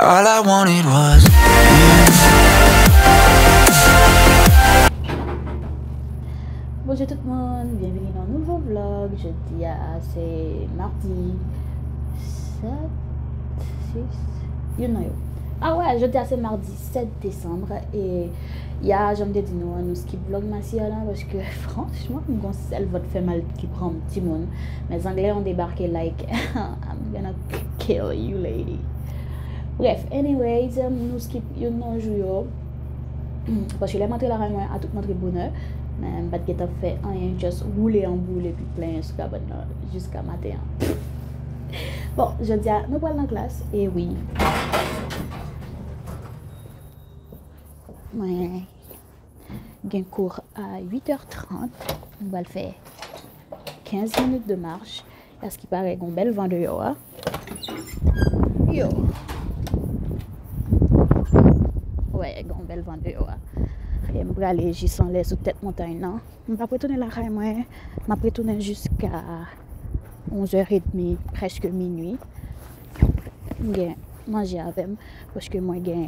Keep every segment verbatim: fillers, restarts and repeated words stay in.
All I wanted was you. Bonjou tout moun, byenvini nan nouvo vlog. Jodi a se madi sèt, sis, youn nan yo. Ah ouais, jodi a se madi sèt desanm e ya, jan m te di nou an, nou skip vlogmas yè la paske franchman m gon sèl vant fè mal ki pran m timoun. Men zanglè an debake like I'm gonna kill you lady. Bref, anyways, um, nou skip youn nan jou yo. Paske lè m antre lakay mwen, a tout m antre bonè. Men m pa t gentan fè anyen, just woule an boul epi plenyen sou kabann nan jiska maten an. Bon, jodi a, nou pral nan klas, e wi. Mwen gen kou a uit è trant. M pral fè kenz minit de mach. Aski parèt gon bèl van deyò a. Yo. Wè, gon bèl van deyò a. E m prale jis anlè sou tèt montay nan. M p ap retounen lakay mwen. M ap retounen jiska onz è edmi, prèske minui. M gen manje avè m, paske mwen gen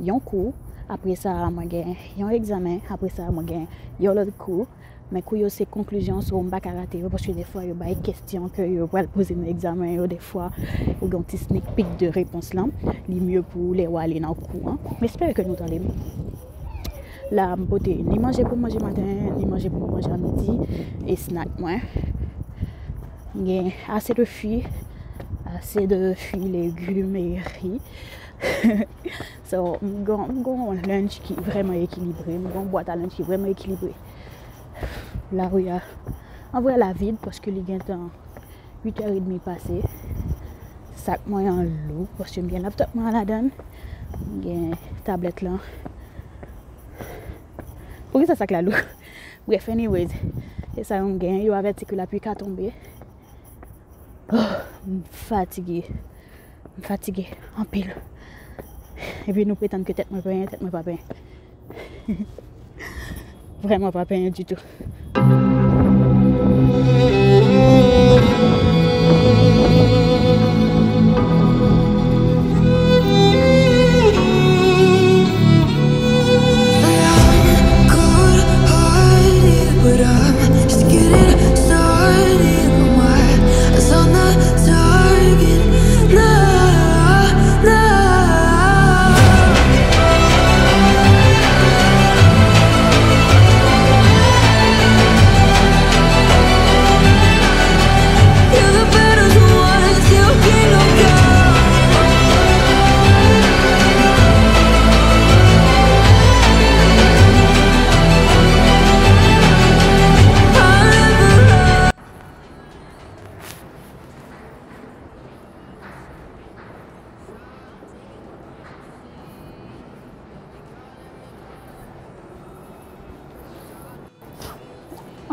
yon kou, apre sa, mwen gen yon egzamen, apre sa, mwen gen yon lòt kou. Men kou yo se konklizyon, so m pa ka rate yo, paske defwa yo bay kesyon ke yo pral poze nan egzamen yo, defwa ou gen yon ti sneak peek de repons lan, li mye pou ou lè w ale nan kou an. M espere ke nou tande m. La, m pote ni manje pou m manje maten, ni manje pou m manje a midi, e snack mwen. M gen ase de fwi, ase de fwi, legim e ri. So, m gon, m gon lunch ki vrèman ekilibre, m gon bwat a lunch ki vrèman ekilibre. Lari a, an vrè la vid, paske li gentan uit è edmi pase. Sak mwen an lou, paske m gen laptop mwen an ladan l, m gen tablèt lan. Poukisa sak la lou? Bref, anyways, e sa yo m gen, yo avèti ke lapli ka tonbe. Oh, m fatige. M fatige anpil. Epi nou pretann ke tèt mwen penyen, tèt mwen pa penyen. Vrèman pa penyen ditou. But I'm just getting started. My eyes on the target. No, no. You're the battles won, you gain no guard.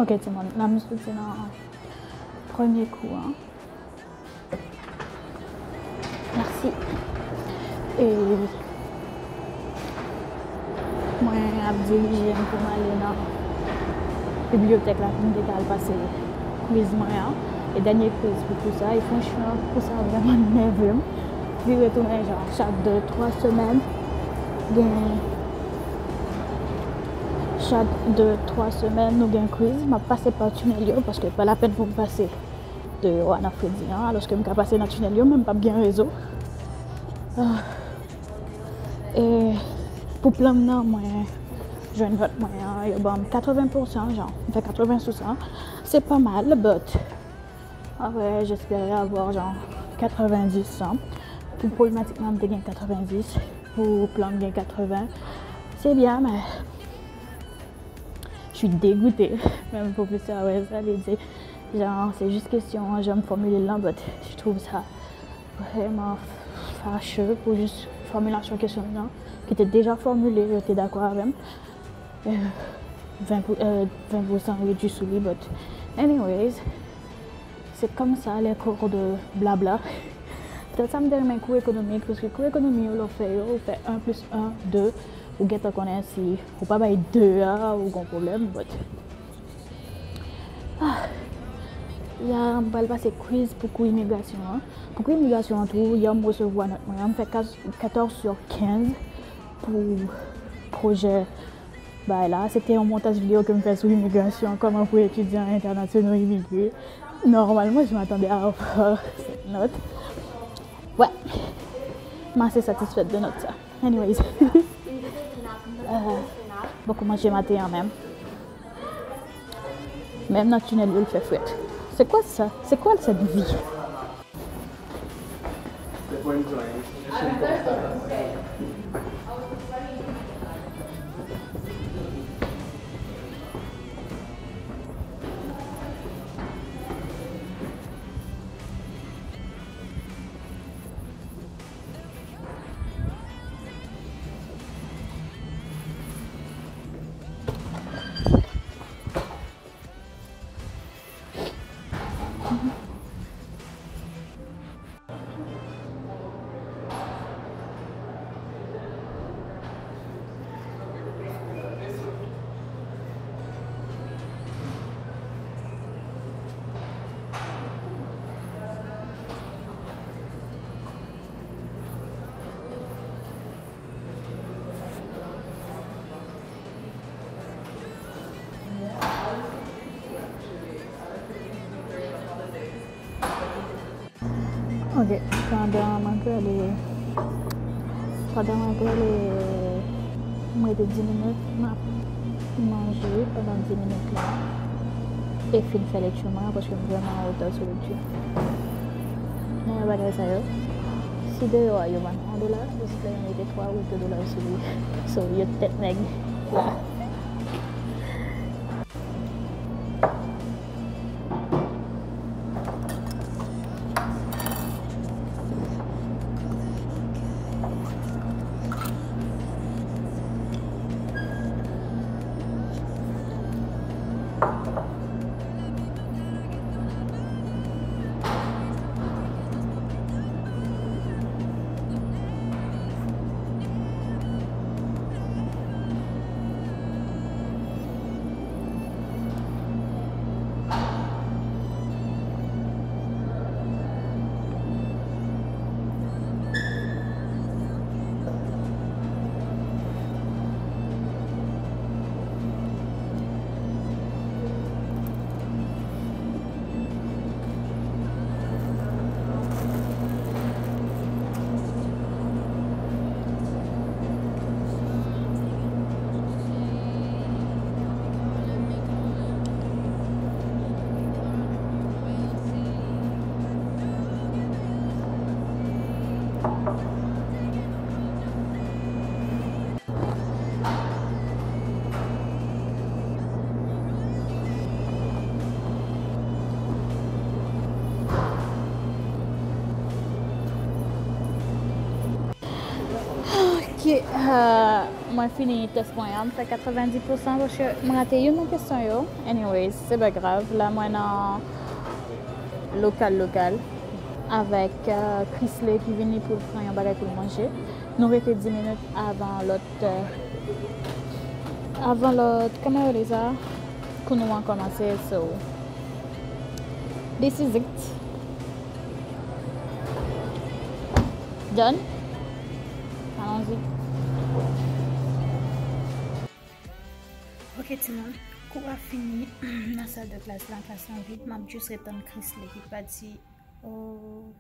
Ok, timoun, la m soti nan premye kou an. Mèsi. E mwen ap dirije m pou m ale nan bibliyotèk la pou m te ka al pase quiz mwen an. E dènye quiz pou kou sa. E franchman, kou sa vrèman nève m. Li retounen jan chak de, twa semèn. Gen chak de, twa semèn, nou gen quiz. M ap pase pa tinèl yo, paske pa lapèn pou m pase deyò a nan fredi an, alòske m ka pase nan tinèl yo, men m p ap gen rezo. Ah. E pou plan m nan, mwen jwenn nòt mwen an, yo ban m katreven pousan, jan, m fè katreven sou san. Se pa mal, but après, j'espérais avoir, jan, katrevendis, san. Pou pwoblematik mwen, m te gen katrevendis. Pou plan m gen katrevèn. Se byen, men je suis dégoûtée. Menm pwofesè a wè sa, li di, jan, se jis kesyon an, jan m fòmile l lan, but je trouve ça vraiment fâcheux pou jis fòmilasyon kesyon an, ki te deja fòmile, yo te dakò avè m. Euh, ven pou, euh, ven pousan redui sou li, but anyways, c'est comme ça, les cours de blabla. Petèt sa m te renmen kou ekonomik, paske kou ekonomi yo, lè w fè yo, ou fè en plus en, de, ou gentan konnen si ou pa bay de a, ou gon pwoblèm, but, ah, Yè, m pral pase quiz pou kou imigrasyon an. Pou kou imigrasyon an tou, yè m resevwa nòt mwen an. M fè katòz sou kenz pou pwojè bagay la. Se te yon montaj videyo ke m fè sou imigrasyon, kòman pou etidyan entènasyonal imigre. Normalman, je m'attendais à avoir cette note. Ouais. M ase satisfèt de nòt sa. Anyways. Euh, poko manje maten an menm. Menm nan tinèl yo, l fè frèt. C'est quoi ça? C'est quoi cette vie? Ok, pandan mwen prale, pandan mwen prale, mwen rete di minit, m ap manje pandan di minit la e fin fè lekti mwen an, paske m vrèman an reta sou lekti. Men bagay sa yo, si deyò a yo vann yon dola, isit la yo mete twa ou de dola sou li. So, yo tèt nèg la. Ok, euh, mwen fini tès mwen an, m fè katrevendis pousan paske m rate youn nan kesyon yo. Anyways, se pa grav. La mwen nan lokal lokal avèk, euh, Chrisley ki vini pou l pran yon bagay pou l manje. Nou rete dis minit avan lòt, euh, avan lòt, kòman yo rele sa? Kou nou an kòmanse, so this is it. Done? Allons-y. Ok, timoun. Kou a fini nan sal de klas la, klas la vid. M ap jis ret tann Chrisley ki pati o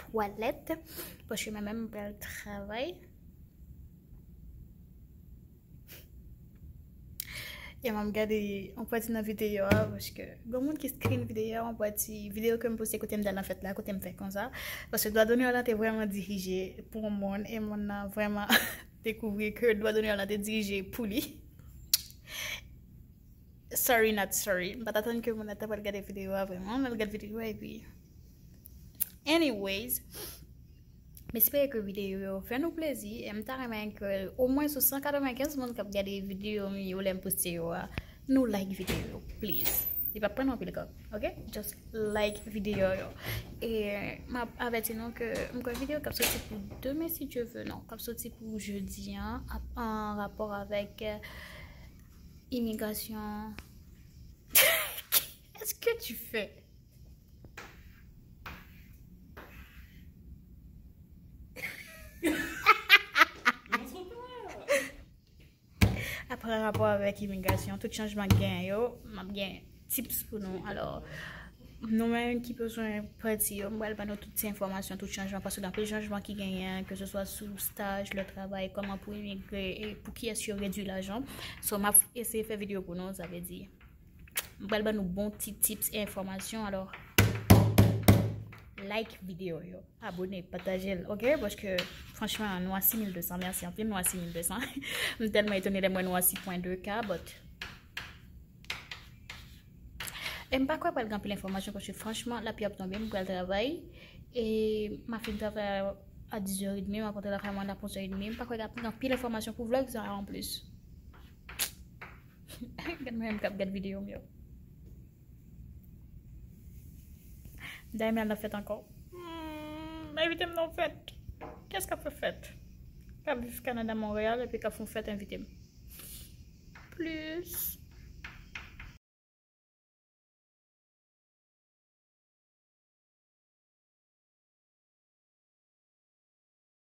twalèt, paske mwen menm m pral travay. E m ap gade yon pati nan videyo a, paske gen moun ki screen videyo a, yon pati videyo ke m poste kote m t al nan fèt la, kote m fè konsa. Paske dwa donè la te vrèman dirije pou yon moun, e moun nan vrèman dekouvri ke dwa donè la te dirije pou li. Sorry, not sorry. M pa t atann ke moun nan ta pral gade videyo a vrèman, men l gade videyo a, epi anyways, m espere ke videyo yo fè nou plezi, e m ta renmen ke omwen sou san katrevenkenz moun k ap gade videyo m yo lè m poste yo a, nou like videyo yo, please. Li p ap pran anpil kòb, ok? Just like videyo yo. E m ap avèti nou ke m kwè videyo k ap soti pou demen, si Dye vle, non, k ap soti pou jedi an, ap an rapò avèk, euh, imigrasyon. Qu'est-ce que tu fais? Avèk imigrasyon, tout chanjman k genyen yo, m ap gen tips pou nou. Alò, nou menm ki bezwen pati yo, m pral ban nou tout ti enfòmasyon, tout chanjman, paske gen anpil chanjman ki genyen, ke se swa sou staj, lè travay, kòman pou imigre, e pou kiyès yo redui lajan. So, m ap eseye fè videyo pou nou, sa vle di, m pral ban nou bon ti tips e enfòmasyon. Alò, like videyo yo, abone, pataje l, ok? Paske, franchman, nou a sis mil de san, mèsi anpil, nou a sis mil de san. M tèlman etone lè m wè nou a sis pwen de K, but E m pa kwè pral gen anpil enfòmasyon, paske franchman, lapli ap tonbe, m pral travay. E m a fin travay a dis è edmi, m ap rantre lakay mwen a onz è edmi. M pa kwè gen anpil enfòmasyon pou vlog sa a anplis. Gad mwen menm k ap gad videyo m yo. Dayè m al nan fèt ankò. Hmm, envite m nan yon fèt. Kiyès k ap fè fèt? K ap viv Kanada, Monreyal, epi k ap fè yon fèt, envite m. Plis.